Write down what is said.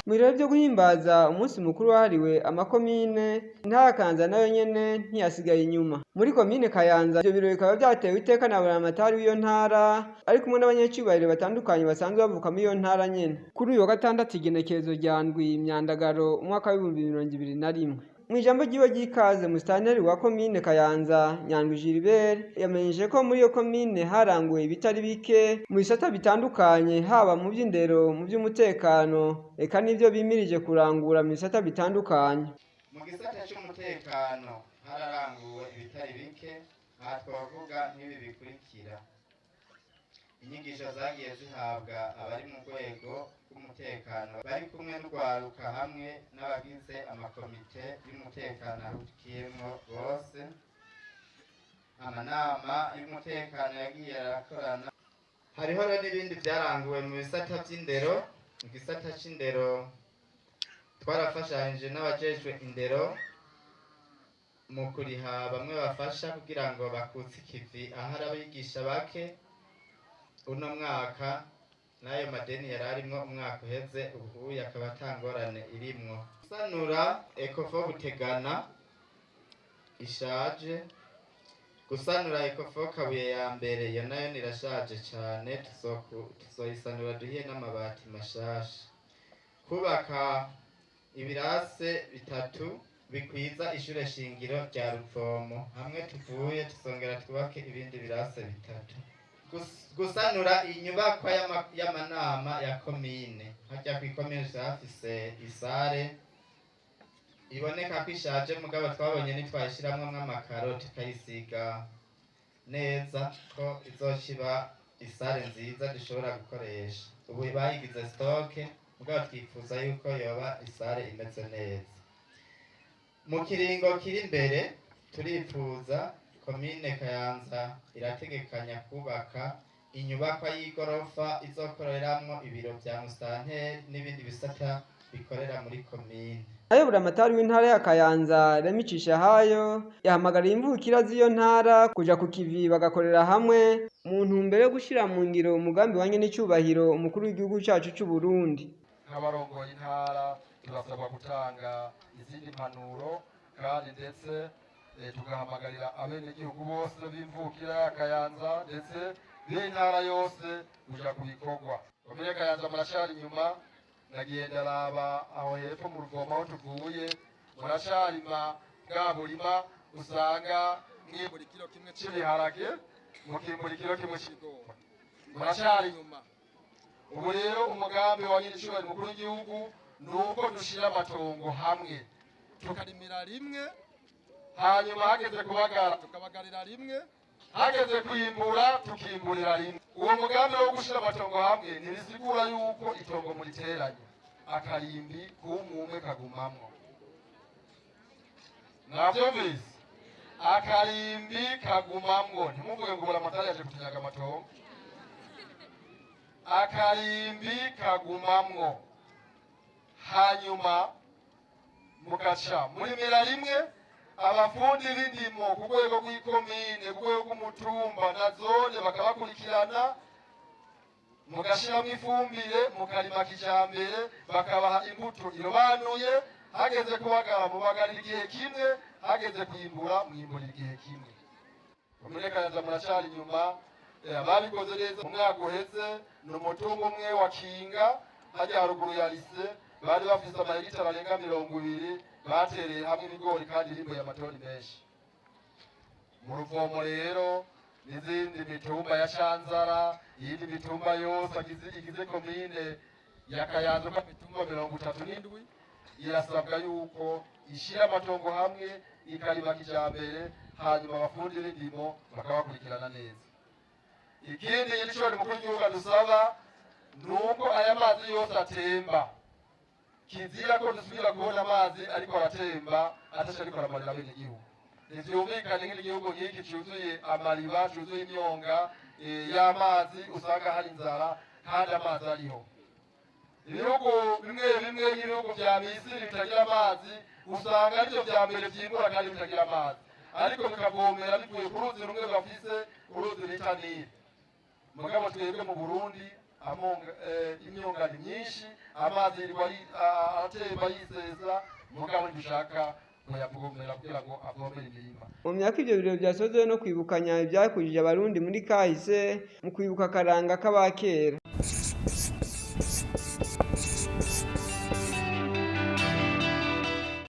Mu birori vyo guhimbaza umunsi mukuru wahariwe amakomine, intara ya Kayanza nayo nyene ntiyasigaye inyuma. Muri komine Kayanza ivyo birori bikaba vyatewe iteka na buramatari w'iyo ntara ari kumwe n'abanyacubahiro batandukanye basanzwe bavuka muri iyo ntara nyene. Kuri uyu wa gatandatu, igenekerezo rya 7 Myandagaro, umwaka w'2021. Mw'ijambo ryiwe ry'ikaze, musitanteri wa komine Kayanza, Nyandwi Gilbert, yamenyesheje ko muri iyo komine haranguwe ibitari bike mu bisata bitandukanye, haba mu vy'indero, mu vy'umutekano, eka n'ivyo bimirije kurangura mu bisata bitandukanye. Mu gisata cy'umutekano hararanguwe ibitari bike. Aha twavuga nk'ibi bikurikira: inyigisho zagiye zihabwa abari mu rwego rw'umutekano bari kumwe n'urwaruka hamwe n'abagize amakomite y'umutekano ahurikiyemwo bose, amanama y'umutekano yagiye arakorana. Hariho rero n'ibindi byaranguwe mu bisata by'indero. Mu gisata c'indero twarafashanyije n'abajejwe indero mu kuriha bamwe bafasha kugira ngo bakutse ikivi ahari abigisha bake uno mwaka, n'ayo madeni yari arimwo umwaka uheze, ubu akaba ata ngorane irimwo. Gusanura ECOFO Butegana ishaje, gusanura ECOFO Kabuye ya mbere, iyo nayo nirashaje cane, tuzoyisanura duhiye n'amabati mashasha. Kubaka ibirase bitatu bikwiza ishure shingiro rya Ruvomo, hamwe tuvuye tuzongera twubake ibindi birase bitatu. Gusanura inyubakwa y'amanama ya komine. Harya kw'ikomine hafise isare iboneka ko ishaje, mugabo twabonye nitwayishiramwo amakaro tukayisiga neza ko izoshiba isare nziza dushobora gukoresha. Ubu bayigize stock, mugabo twifuza yuko yoba isare imeze neza. Mu kiringo kiri imbere turifuza, komine Kayanza irategekanya kubaka inyubakwa y'igorofa izokoreramwo ibiro vya musitanteri n'ibindi bisata bikorera muri komine. Nayo buramatari w'intara ya Kayanza, Remy Cishahayo, yahamagariye imvukira z'iyo ntara kuja ku kivi bagakorera hamwe mu ntumbero yo gushira mu ngiro umugambi wa nyen'icyubahiro umukuru w'igihugu cacu c'u Burundi. Nk'abarongoye intara turasabwa gutanga izindi mpanuro, kandi ndetse tugahamagarira abenegihugu bose b'imvukira ya Kayanza ndetse b'intara yose kuja ku bikorwa. Komine Kayanza muracari inyuma. Nagiye ndaraba aho hepfo mu Ruvoma aho tuvuye, muracarima bwa burima usanga mwimbura ikiro kimwe c'ibiharage mukimbura ikiro kimwe c'ibigori. Muracari inyuma. Ubu rero umugambi wa nyir'icubahiro mukuru w'igihugu ni uko dushira amatongo hamwe, tukarimira rimwe, hanyuma hageze kubagara tukabagarira rimwe, hageze kwimbura tukimburira rimwe. Uwo mugambi wo gushira amatongo hamwe ntibisigura yuko itongo muriteranye, akarimbi k'umwe kagumamwo. Mwavyumvise? Akarimbi kagumamwo. Ntimuvuge ngo buramatari yaje kutunyaga amatongo. Akarimbi kagumamwo, hanyuma mugaca murimira rimwe. Abafundi b'indimo ku rwego rw'ikomine, ku rwego rw'umutumba na zone bakabakurikirana, mugashiramwo ifumbire, mukarima kijambere, bakabaha imbuto irobanuye. Hageze kubagara mubagarira igihe kimwe, hageze kwimbura mwimburira igihe kimwe. Komine Kayanza muracari inyuma. Ababikoze neza mu mwaka uheze ni umutungo umwe wa Kinga, hajya haruguru ya lise, bari bafise amahegitari arenga 20 batereye hamwe ibigori kandi bimbuye amatoni menshi. Mu Ruvomo rero n'izindi mitumba ya Canzara, iyindi mitumba yose igize komine ya Kayanza, uko mitumba 37, irasabwa yuko ishira amatongo hamwe, ikarima kijambere, hanyuma abafundi b'indimo bakabakurikirana neza. Ikindi nyir'icubahiro mukuru w'igihugu adusaba ni uko aya mazi yose atemba, kizira ko dusubira kubona amazi ariko aratemba atasha ariko aramarira abenegihugu. Ntivyumvikane nk'igihugu nk'iki cuzuye amariba, cuzuye imyonga y'amazi, usanga hari inzara kandi amazi ariho. Ibihugu bimwe bimwe nk'ibihugu vya Misiri bitagira amazi, usanga arivyo vya mbere vyimbura kandi bitagira amazi, ariko bikavomera bivuye ku ruzi rumwe bafise, uruzi bita Nili. Mugabo twebwe mu Burundi Imyonga ni myinshi, amazi yirirwa atemba yisesa, mugabo ntidushaka kuyavomera kugira ngo avomere imirima. Mu myaka ivyo birori vyasozewe no kwibukanya ivyakujije abarundi muri kahise mu kwibuka akaranga k'abakera.